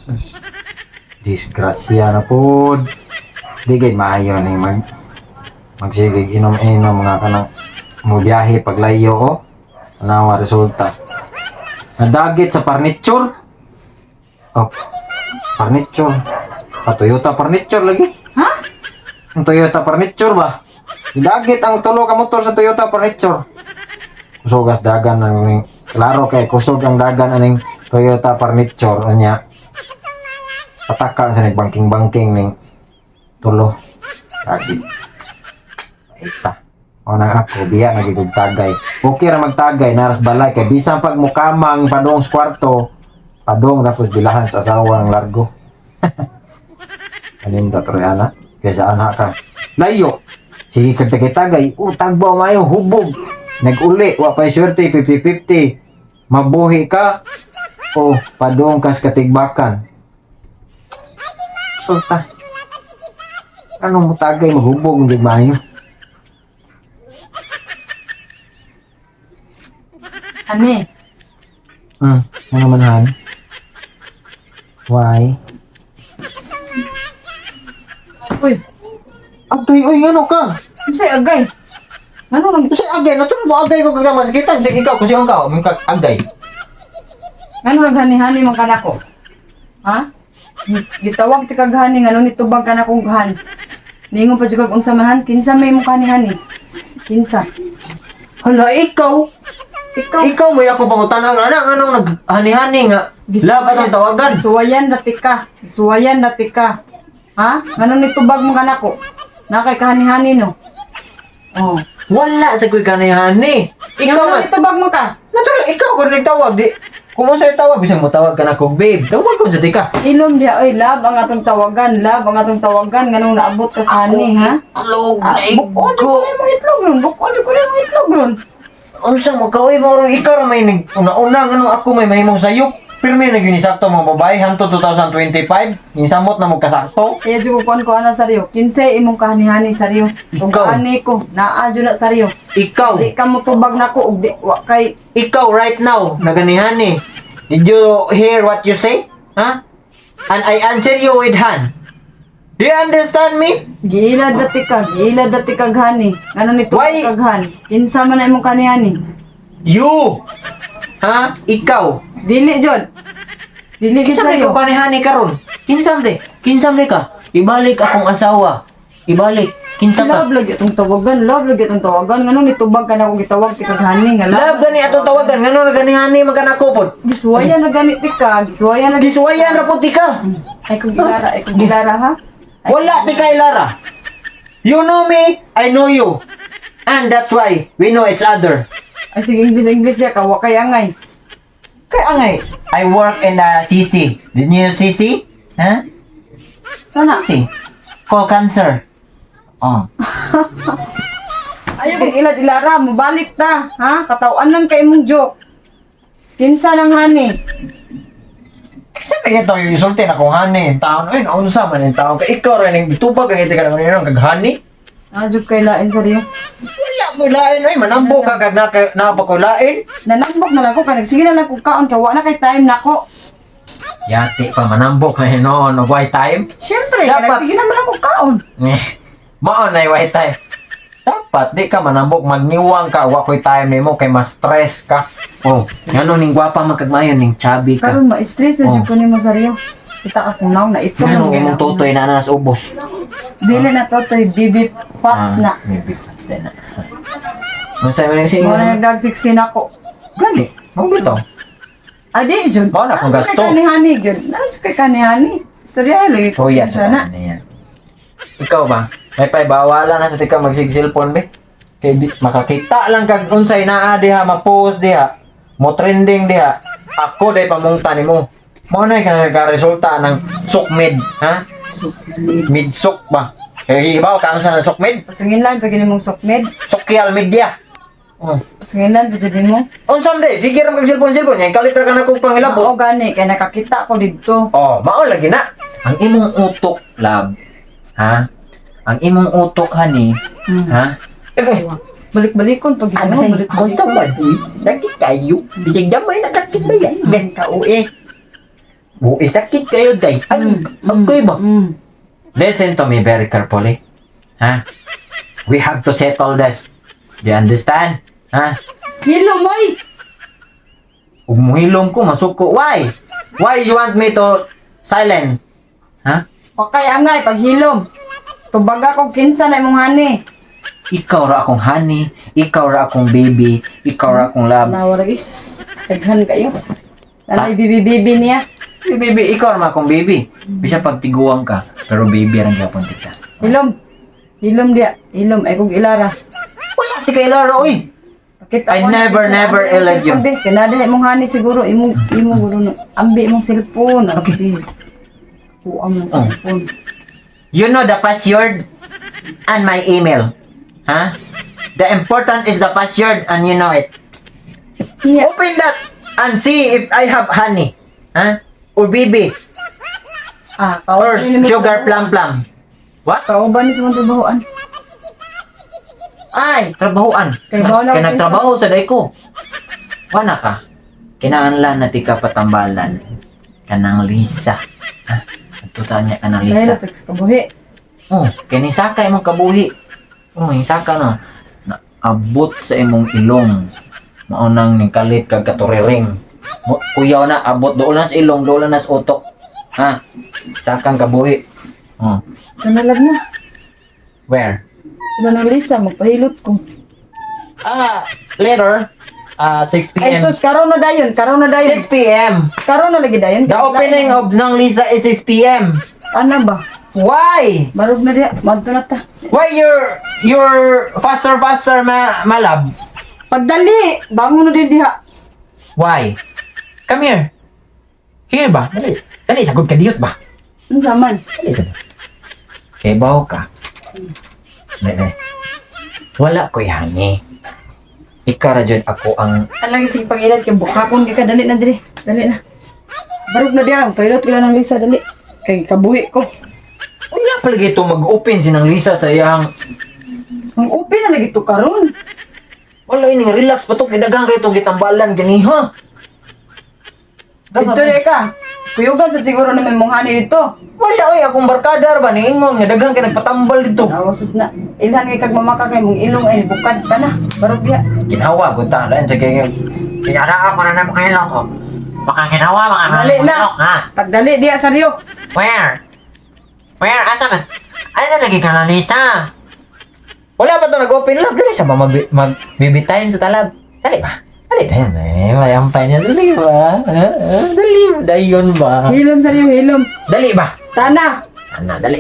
Sus. Disgrasya na pod. Di gay maayo ning magsigig inom-inom nga kanang mo biyahe paglayo oh. Anawa resulta. Nadagit sa furniture. Oh, furniture. Pa Toyota furniture lagi. Ha? Ang Toyota furniture ba? Dagit ang tulo ka motor sa Toyota furniture. Kusugas dagan ang klaro kay kusog ang dagan aning Toyota furniture anya. Pataka sa nagbangking-bangking ning tulo. Dagit. Ita. O nang ako, biya nagigug tagay. Okay ra magtagay, naras balay kay bisan pag mukamang padong sa kwarto, padong tapos bilahan sa asawa ang largo. Anin ba Troyana? Kaysa anak ka. Layo. Sige kag tagay-tagay, tagbaw mayo hubog. Nag-uli, wa pa'y swerte, 50-50. Mabuhi ka o padong kas katigbakan. Sulta. Anong mutagay maghubog hindi maayo? Ani, Ano man han? Why? Uy, Agay, uy, ano ka? unsay agay? Ngano nang Kasi agay, natulog mo agay ko kagamaskitan. Sige ikaw, kasi ang ka, ka agay. Ngano naghani-hani man kanako? Ha? Gitawag ti kag hani ngano nitubag kanako og han. Ningon pa jud kag unsa man han, kinsa may imong kahani-hani? Kinsa? Hala, ikaw. Ikaw. Ikaw may ako pangutanaw na anak, anong naghani-hani nga. Love atong tawagan. Suwayan dati ka. Suwayan dati ka. Ha? Ngano nitubag mo kanako? Na kay kahani-hani no. Oh. Wala sa kuy kanihani. Ikaw Ngano man. nitubag mo ka? Natural, ikaw ko nagtawag. Di, kung unsay tawag, bisang mo tawag ka na kog babe. Tawag ko sa di ka. Ilom diha oy, love ang atong tawagan, love ang atong tawagan nganong naabot ka sa hani, ha? Itlog, Ah, bukod ko na imong itlog ron, bukod ko na imong itlog ron. Unsa mo ka, uy, maurong ikaw ra may nag una-una nganong ako may mahimong sayop. Pirmi na gyud ni sakto mga babae hangtod 2025, insamot na mo kasakto. Kaya jud ko kuan ko ana saryo. Kinsay imong kahanihani saryo. Ug Ikaw. ani ko, naa jud na saryo. Ikaw, Di ka mo tubag nako og di wa kay ikaw right now, naganihani. Did you hear what you say? Huh? And I answer you with hand. Do you understand me? Giilad dati ka, giilad dati kag hani. Ngano ni tubag Why? kag han? Kinsa man na imong kanihani? You! Ha? Ikaw. Dili jud. Dili gyud Kinsa man saryo. ko kanihani karon? Kinsa man Kinsa man ka? Ibalik akong asawa. Ibalik. Kinsa ka? Love lagi atong tawagan, love lagi atong tawagan. Ngano ni tubag ka nako gitawag ti kag hani nga Love gani atong tawagan ngano na ganihani man kanako pod. Gisuwayan na ganit ti ka, gisuwayan na Gisuwayan ra pud ti ka. Ay kung gilara, ay kung gilara ha. Ay, Wala ti kay Lara. You know me, I know you. And that's why we know each other. Ay sige English English diya ka, wa kay angay. Kay angay, I work in the CC. Did you know CC? Huh? Sana. CC. Call cancer. Oh. Ayaw kong ilad ilara, mabalik ta, ha? Katawan lang kay imong joke. Kinsa nang hani? Kasi may ito yung isulti na kung hani. Taon, ay, naunsa man yung taon. Kay ikaw rin, yung tubag rin ito ka naman yun, kag hani. Ah, joke kay lain saryo. Wala mo lain, ay, manambo ka kag napakulain. Nanambok na lang ko kay nagsige na lang ko kaon kay wa na kay time nako. Yati pa, manambok na hinoon, og white time. Syempre, kay Dapat. nagsige na man ako kaon. Eh, mao na yung white time. Dapat di ka manambok, magniwang ka, wa ko'y time nimo kay ma-stress ka. Oh, ngano ning gwapa man kag maayo ning chubby ka. Karon ma-stress na Oh. jud ko nimo saryo. Kita kas naw na ito. Ngano imong tutoy na na sa ubos. Dili na totoy BB Fox na. Maybe fats din na. Unsa man yung Mo na singo? nagdag 16 ako. Gani, mao bitaw. Adi jud. Mao na akong gasto. Kay kanihani jud. Na jud kay kanihani. Istorya lagi ko. Oh, yes. Sana. Yan. Ikaw ba? May pay bawala na sa tika magsig cellphone be. Kay makakita lang kag unsay naa diha ma-post diha. Mo trending diha. Ako day pamungta nimo. Mao na ka resulta ng sukmed, ha? Midsok ba? Kay ibaw ka sa sukmed? Pasanginlan pag mong sokmed. Social media. Oh. Pasanginlan pa jud nimo. Unsa man day? Sige ra kag cellphone cellphone yan kalit ra ka na kog pangilabot. Mao gani kay nakakita ko didto. Oh, mao lagi na. Ang imong utok, love. Ha? Ang imong utok, honey. Ha? Balik-balikon pag ginoo, Agay, balik-balikon. konta ba? Lagi kayo. Bisag damay na kakit ba yan? Ben ka uwi. Oh, sakit kayo, day. Ay, okay ba? Mm. Listen to me very carefully. Ha? We have to settle this. Do you understand? Ha? Hilom, oy! Ug muhilom ko, masuko. Why? Why you want me to silent? Ha? Wakay angay, paghilom. Tubaga ko kinsa na imong honey. Ikaw ra akong honey, ikaw ra akong baby, ikaw ra akong love. Nawara sus. Daghan kayo. Tanay bibi-bibi niya. Baby, ikaw ra man akong baby. Bisa pagtiguang ka, pero baby ra gyapon kita. Hilom. Hilom diya. Hilom ay kog ilara. Wala ti kay Lara, oy. Pakita I ko na- never, never Ambi imong ilad you. cellphone, be. Kanada imong honey siguro imong gulo no. Ambi imong cellphone. Okay. Ambi. Kuam ng Oh. cellphone. You know the password and my email. Huh? The important is the password and you know it. Yeah. Open that and see if I have honey. Huh? Or baby. Ah, Or kauban ni mo sugar trabahoan. Plum plum. What? Kauban ni sa mong trabahoan. Ay, Trabahoan. Kay bawa na Kay ako nagtrabaho sa day ko. Wala ka. Kinahanglan na ti ka patambalan. Kanang Lisa. Ha? Tuta niya kanang dahil Lisa. na kabuhi. Oh, kay ni saka imong kabuhi. Oh, ni saka no. Naabot sa imong ilong. Mao nang ning kalit kag katuriring. Kuyaw na abot dool na sa ilong, dool na sa utok. Ha? Sakang kabuhi. Oh, Kanalag na. Where? Ila nang Lisa, magpahilot ko. Ah, later. Ah, 6 Ay, p.m. sus, karon na dayon, karon na dayon. 6 p.m. Karon na lagi dayon. The opening of Nang Lisa is 6 p.m. Ano ba? Why? Barog na diya, madto na ta. Why you're faster faster ma malab? Pagdali, bangon na din diha. Why? Come here. Here ba? Dali. Dali sagod ka diyot ba? Unsa man? Dali sagod. Kay bawo ka. Dali, dali. Wala ko'y hani. Ikaw ra jud ako ang Alagi sige pangilad kay bukakon kay ka, dali na diri. Dali na. Barog na diha, pailot ko lang ng Lisa dali. Kay kabuhi ko. Unya palagi ito mag-open si nang Lisa sa iyang Ang open na lagi to karon. Wala ini nga relax pa to kay daghan kayo itong gitambalan ganiha. Dito na ka. Kuyugan sa siguro na may mong hani dito. Wala oy akong barkada ra ba niingon nga daghan kay nagpatambal dito. Aw, sus na. Ilhan kay kag mamaka kay mong ilong ay bukad pa na. Barog diha. Ginawa gud ta lain sa kay Kinara ako na nang ilong ko. Baka ginawa baka Dali na. Ha? Pagdali diha sa Rio. Where? Where? Asa man? Ano na lagi ka na, Lisa? Wala pa to nag-open lab. Dali sa ba mag baby time sa talab? Dali ba? Dali tayo. Eh, mayampay niya. Dali ba? Ah, ah, dali. Dayon ba? Hilom sa Rio, hilom. Dali ba? Sana. Ano, dali.